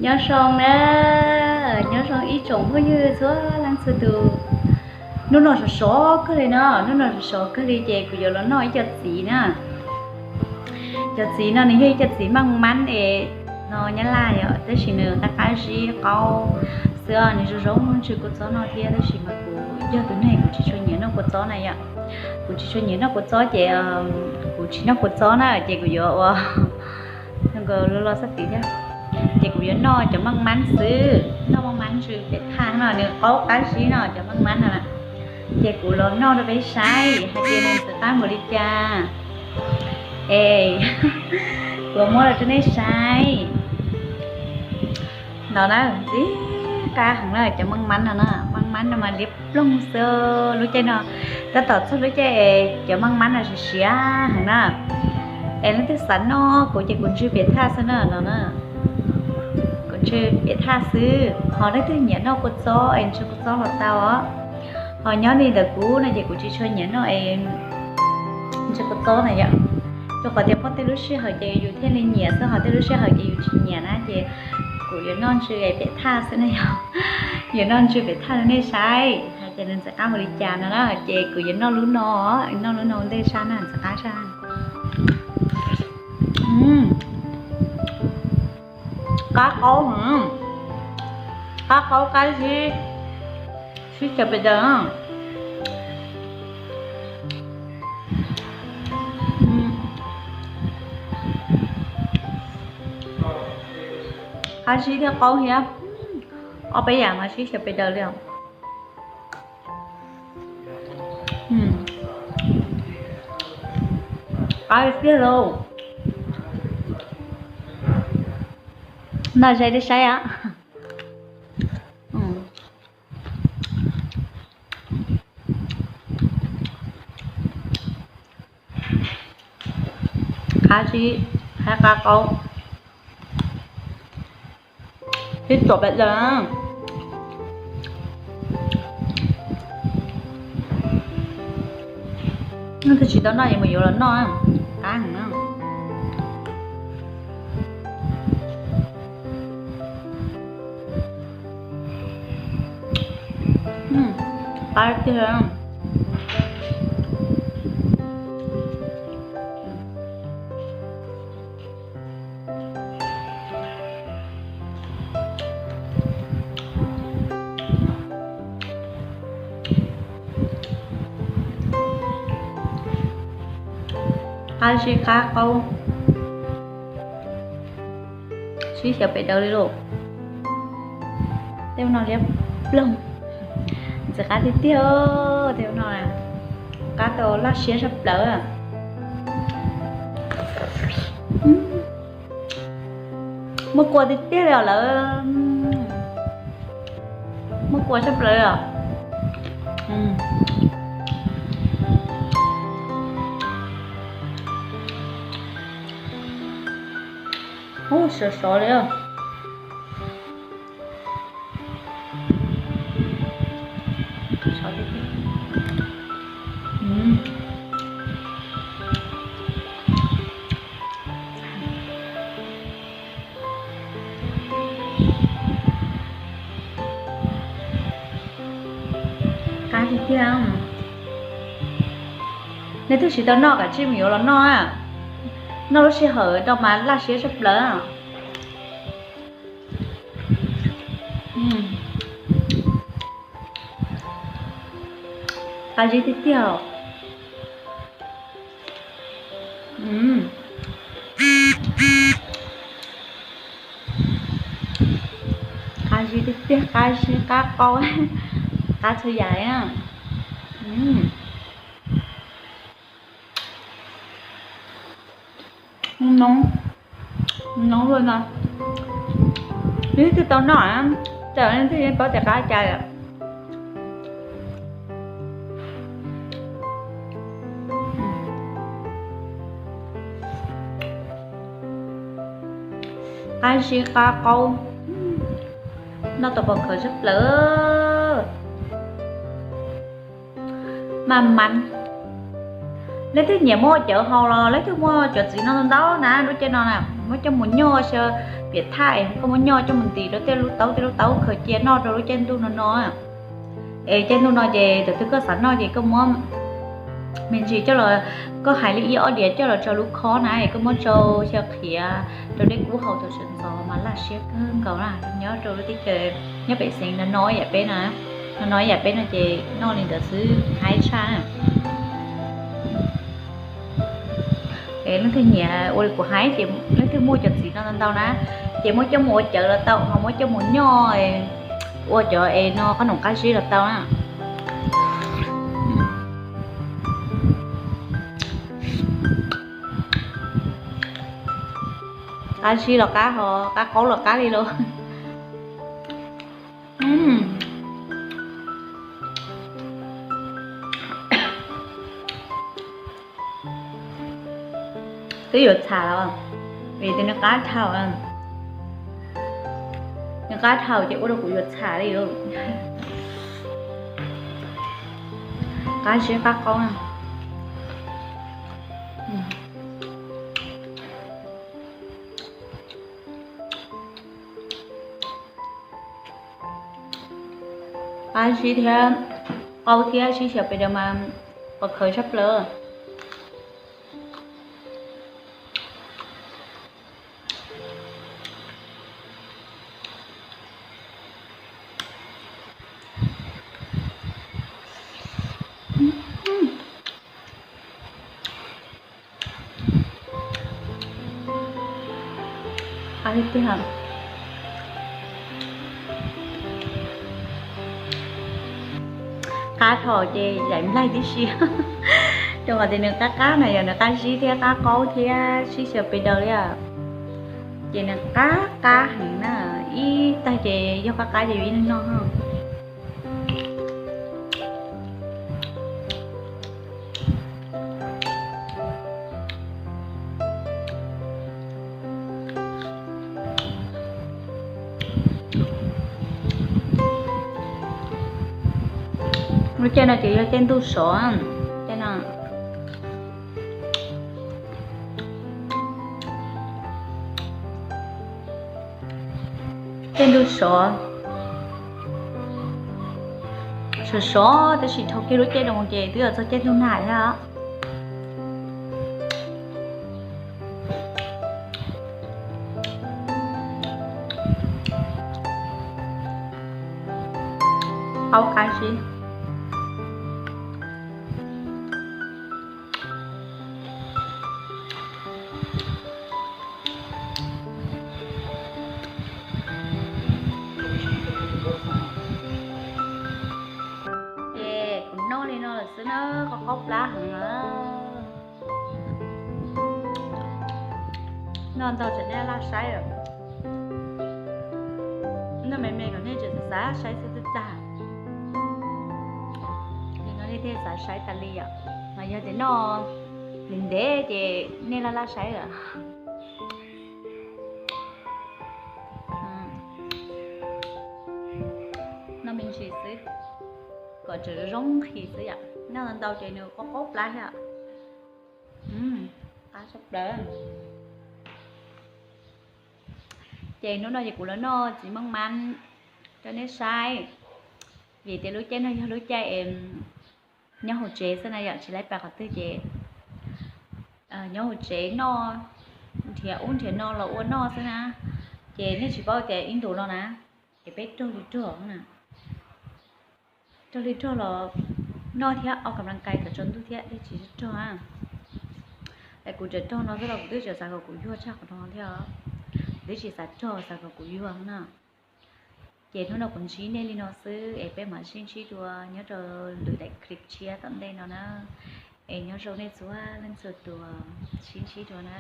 Nyob zoo na, nyob zoo ib tsoom phooj ywg txhua leej txhua tus. Hnub no sov sov kawg li no, hnub no sov sov kawg li ces kuv yuav los noj ib co txiv na. Cov txiv no nws yog ib co txiv maj mab es no nyab laj yom, tab sis nws qab qab zib qaub xwb, nws zoo zoo ntsw kua txob no thiab, tab sis mas kuv yog tus neeg kuv tsis tshua nyiam noj kua txob na yom. Kuv tsis tshua nyiam noj kua txob ces kuv tsis noj kua txob na ces kuv yuav ua los xab tim thiab. Ces kuv yuav noj cov maj mab xwb, noj maj mab ntsw pem thaj no nws qaub qab zib no cov maj mab no. Ces kuv los noj rau peb saib hais tias nws ntxim qab npaum li cas. Es kuv muab los rau nej saib. No na, ntxim qab heev na, cov maj mab no na, maj mab no mas liab ploog xwb lub caij no. Tab tom txog lub caij es cov maj mab no siav siav heev na. Es leej twg xav noj kuv ces kuv ntsw pem thaj xwb na no na. Kuv ntsw pem thaj xwb, ho leej twg nyiam noj kua txob es ntsw kua txob los tau os. Ho nyob li ntawm kuv no ces kuv tsis tshua nyiam noj es ntsw kua txob na yom. Rau qhov tias muaj tej lub sij hawm ces yus thiaj li nyiam xwb, ho tej lub sij hawm ces yus tsis nyiam na ces kuv yuav noj ntsw pem thaj xwb na yom. Yuav noj ntsw pem thaj rau nej saib hais tias nws ntxim qab npaum li cas no na, ces kuv yuav noj lub no, noj lub no ua ntej saib na, ntxim qab saib. Qab qaub heev, qab qaub qab zib, sib xyaw pes daws. Qab zib thiab qaub thiab, ob peb yam mas sib xyaw pes daws li os. Qab tiag lauj. Noj ze li saib os. Qab zib, qab qaub, sib xyaw pes daws. Leej twg tsis tau noj es mus yuav los noj, qab heev na. Qab tiag. Qab zib qab qaub, sib xyaw pes daws li lauj. Tej no liab ploog, ntxim qab tiag tiag. Tej no qab tau laj siab saj plaws. Muaj kua tiag tiag li os lawv. Muaj kua saj plaws os. Ub, sov sov li. Qab tiag tiag. Nej twb tsis tau noj kav tsij mus yuav los noj. Noj lub sij hawm tau mas laj siab saj plaws. Qab zib tiag tiag. Qab zib tiag tiag, qab zib qab qaub, qab txhua yam li. Noob, noob luaj no. Leej twg tau noj, txawm leej twg yeej paub tias qab cas lawm. Qab zib qab qaub, noj tau pom khawv sab plaws. Maj mam. Leej twg nyiam muaj cawv haus los leej twg muaj cov txiv no ntau na lub caij no na. Muab coj mus nyoj xyaw piam thaj, koj muab nyoj coj mus ntim rau tej lub taub tej lub taub khaws cia noj rau lub caij ntuj no no. Es caij ntuj no ces thaum twg koj xav noj ces koj muab, me ntsis coj los, koj hais li ib ob diav coj los tso lub khob na es koj muab tsau xyaw qhiav rau dej kub haus tau sawv ntxov mas laj siab kawg nkaus na. Nyob rau lub teb chaws, nyob pem xeev no no ib yam peb na, no no ib yam peb no ces noj li ntawd xwb haib tshaj. Es leej twg nyiam ua li kuv haib ces leej twg muaj cov txiv no ntau ntau na, ces muab coj mus ua cawv los tau, ho muab coj mus nyoj ua cov es no qhob noom qab zib los tau na. Qab zib los qab, ho qab qaub los qab li lauj. Twb yuav txham los, vim tias nws qab dhau, nws qab dhau ces ua rau kuv yuav txham li lauj. Qab zib qab qaub na. Qab zib thiab qaub thiab sib xyaw pes daws mas qhov khaws sab plaws. Qab li tiag. Qab dhau ces yaim nplaig tib si. Rau qhov tias nws qab qab na, yog nws qab zib thiab qab qaub thiab sib xyaw pes daws li. Ces nws qab qab heev na, ib tag ces yog qab qab ces yus ib leeg noj. Lub caij no ces yog caij ntuj sov, caij no. Caij ntuj sov, sov sov tab sis dhau kiag lub caij no ces twb yog txog caij ntuj nag thiab. Qaub qab zib. Ces kuv noj li no lawm xwb na, qaub qaub plab heev na. Noj ntau tseem nej laj saib lawm. Noj me me kom nej tseem xav saib xwb twb tag. Ces no nej thiaj xav saib tas li yom. Mas yog tias noj ntev ntev ces nej laj laj saib lawm. Noj me ntsis xwb, kom tseem zoo nqhis xwb yom. Noj ntau ces nws qaub qaub plab thiab. Qab tshaj plaws. Ces hnub no ces kuv los noj txiv meej mab rau nej saib, vim tias lub caij no yog lub caij nyob hauv tsev xwb na yom, tsis laib pais qhov twg ces nyob hauv tsev noj, nrhiav ub nrhiav no los ua noj xwb na. Ces nej tsis paub tias ib ntus no na, ces peb raug li rog na, raug li rog los noj thiab ua kam nas kais kom tsaus ntuj thiab thiaj tsis rog na. Es kuv tseem raug no xwb los kuv twb tseem xav kom kuv yuag tshaj qhov no thiab, kuv twb tsis xav rog xav kom kuv yuag na. Ces hnub no kuv ntsib nej li no xwb es peb mam sib ntsib dua nyob rau lwm daim clip tshiab tom ntej no na. Es nyob zoo nej txhua leej txhua tus, sib ntsib dua na.